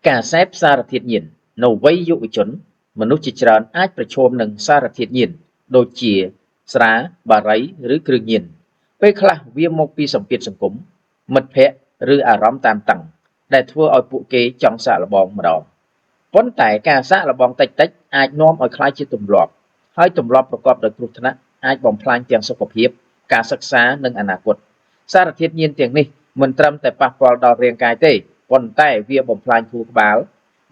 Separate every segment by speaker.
Speaker 1: ការសេពសារធាតុញៀននៅវ័យយុវជន មនុស្សជាច្រើនអាចប្រឈមនឹងសារធាតុញៀនដូចជាស្រាបារីឬគ្រឿងញៀនពេលខ្លះវាមកពីសម្ពាធសង្គមមិត្តភ័ក្តិឬអារម្មណ៍តានតឹងដែលធ្វើឲ្យពួកគេចង់សាកល្បងម្ដងប៉ុន្តែការសាកល្បងតិចៗអាចនាំឲ្យក្លាយជាទម្លាប់ហើយទម្លាប់ប្រកបដោយគ្រោះថ្នាក់អាចបំផ្លាញទាំងសុខភាពការសិក្សានិងអនាគតសារធាតុញៀនទាំងនេះមិនត្រឹមតែប៉ះពាល់ដល់រាងកាយទេប៉ុន្តែវាបំផ្លាញខួរក្បាល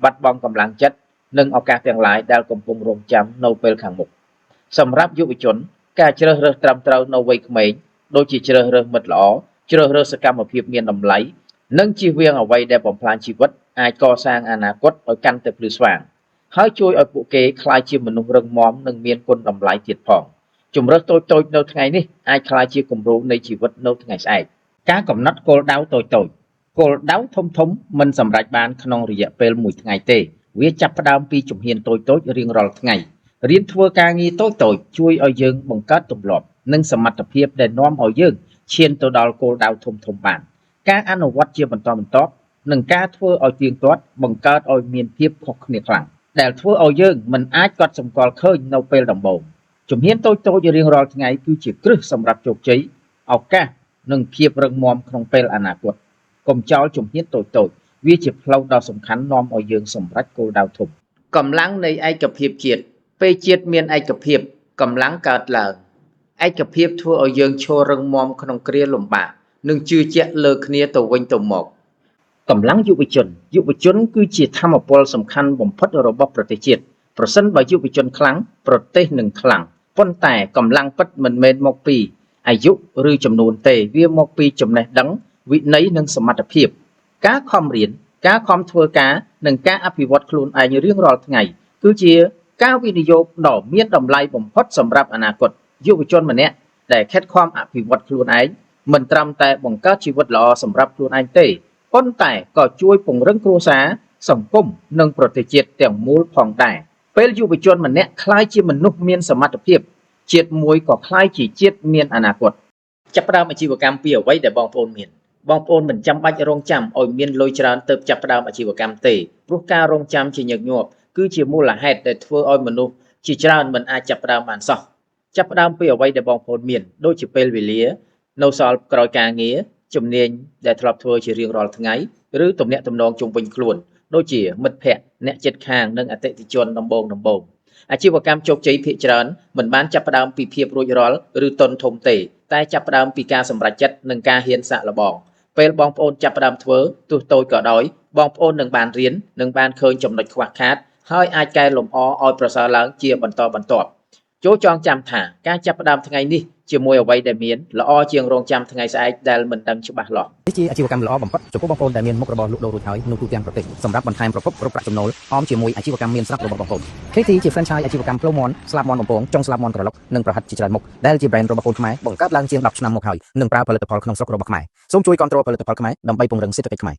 Speaker 1: បាត់បង់កម្លាំងចិត្តនិងឱកាសទាំងឡាយដែលកំពុងរង់ចាំនៅពេលខាងមុខសម្រាប់យុវជនការជ្រើសរើសត្រឹមត្រូវនៅវ័យក្មេងដូចជាជ្រើសរើសមិត្តល្អជ្រើសរើសសកម្មភាពមានតម្លៃនិងជៀសវាងអ្វីដែលបំផ្លាញជីវិតអាចកសាងអនាគតឲ្យកាន់តែភ្លឺស្វាងហើយជួយឲ្យពួកគេក្លាយជាមនុស្សរឹងមាំនិងមានគុណតម្លៃទៀតផងជម្រើសតូចៗនៅថ្ងៃនេះអាចក្លាយជាគំរូនៃជីវិតនៅថ្ងៃស្អែកការកំណត់គោលដៅតូចៗគោលដៅធំៗមិនសម្រេចបានក្នុងរយៈពេលមួយថ្ងៃទេវាចាប់ផ្ដើមពីជំហានតូចៗរៀងរាល់ថ្ងៃរៀនធ្វើការងារតូចៗជួយឲ្យយើងបង្កើតទម្លាប់និងសមត្ថភាពដែលនាំឲ្យយើងឈានទៅដល់គោលដៅធំៗបានការអនុវត្តជាបន្តបន្ទាប់និងការធ្វើឲ្យទៀងទាត់បង្កើតឲ្យមានភាពខុសគ្នាខ្លាំងដែលធ្វើឲ្យយើងមិនអាចកត់សម្គាល់ឃើញនៅពេលដំបូងជំហានតូចៗរៀងរាល់ថ្ងៃគឺជាគ្រឹះសម្រាប់ជោគជ័យឱកាសនិងភាពរឹងមាំក្នុងពេលអនាគតកុំចោលជំហានតូចៗវាជាផ្លូវដ៏សំខាន់នាំឲ្យយើងសម្រេចគោលដៅធំកម្លាំងនៃឯកភាពជាតិពេលជាតិមានឯកភាពកម្លាំងកើតឡើងឯកភាពធ្វើឲ្យយើងឈររឹងមាំក្នុងគ្រាលំបាកនិងជឿជាក់លើគ្នាទៅវិញទៅមកកម្លាំងយុវជនយុវជនគឺជាធម៌ពលសំខាន់បំផុតរបស់ប្រទេសជាតិប្រសិនបើយុវជនខ្លាំងប្រទេសនឹងខ្លាំងប៉ុន្តែកម្លាំងពិតមិនមែនមកពីអាយុឬចំនួនទេវាមកពីចំណេះដឹងវិន័យនិងសមត្ថភាពការខំរៀនការខំធ្វើការនិងការអភិវឌ្ឍខ្លួនឯងរៀងរាល់ថ្ងៃគឺជាការវិនិយោគដ៏មានតម្លៃបំផុតសម្រាប់អនាគតយុវជនម្នាក់ដែលខិតខំអភិវឌ្ឍខ្លួនឯងមិនត្រឹមតែបង្កើតជីវិតល្អសម្រាប់ខ្លួនឯងទេប៉ុន្តែក៏ជួយពង្រឹងគ្រួសារសង្គមនិងប្រទេសជាតិទាំងមូលផងដែរពេលយុវជនម្នាក់ក្លាយជាមនុស្សមានសមត្ថភាពជាតិមួយក៏ក្លាយជាជាតិមានអនាគតចាប់ផ្ដើមអាជីវកម្មពីអ្វីដែលបងប្អូនមានបងប្អូនមិនចាំបាច់រងចាំឲ្យមានលុយច្រើនទើបចាប់ផ្ដើមអាជីវកម្មទេព្រោះការរងចាំជាញឹកញាប់គឺជាមូលហេតុដែលធ្វើឲ្យមនុស្សជាច្រើនមិនអាចចាប់ផ្ដើមបានសោះចាប់ផ្ដើមពីអ្វីដែលបងប្អូនមានដូចជាពេលវេលានៅសល់ក្រោយការងារជំនាញដែលធ្លាប់ធ្វើជារៀងរាល់ថ្ងៃឬទំនាក់ទំនងជុំវិញខ្លួនដូចជាមិត្តភ័ក្តិអ្នកជិតខាងនិងអតិថិជនដំបូងដំបូងអាជីវកម្មជោគជ័យភាគច្រើនមិនបានចាប់ផ្ដើមពីភាពរួចរាល់ឬទុនធំទេតែចាប់ផ្ដើមពីការសម្រេចចិត្តនិងការហ៊ានសាកល្បងពេលបងប្អូនចាប់ផ្ដើមធ្វើទោះតូចក៏ដោយបងប្អូននឹងបានរៀននិងបានឃើញចំណុចខ្វះខាតហើយអាចកែលម្អឲ្យប្រសើរឡើងជាបន្តបន្ទាប់ចូលចងចាំថាការចាប់ផ្ដើមថ្ងៃនេះជាមួយអ្វីដែលមានល្អជាងរងចាំថ្ងៃស្អែកដែលមិនដឹងច្បាស់លាស់
Speaker 2: នេះជាអាជីវកម្មល្អបំផុតចំពោះបងប្អូនដែលមានមុខរបរលក់ដូររួចហើយនៅទូទាំងប្រទេសសម្រាប់បន្ថែមប្រភពរកប្រាក់ចំណូលអមជាមួយអាជីវកម្មមានស្រាប់របស់បងប្អូន KT ជា franchise អាជីវកម្មភ្លៅមាន់ស្លាបមាន់បំពងចុងស្លាបមាន់ក្រឡុកនិងប្រហិតជាច្រើនមុខដែលជា brand របស់កូនខ្មែរបង្កើតឡើងជាង10ឆ្នាំមកហើយនិងប្រើផលិតផលក្នុងស្រុករបស់ខ្មែរសូមជួយគាំទ្រផលិតផលខ្មែរដើម្បីពង្រឹងសេដ្ឋកិច្ចខ្មែរ។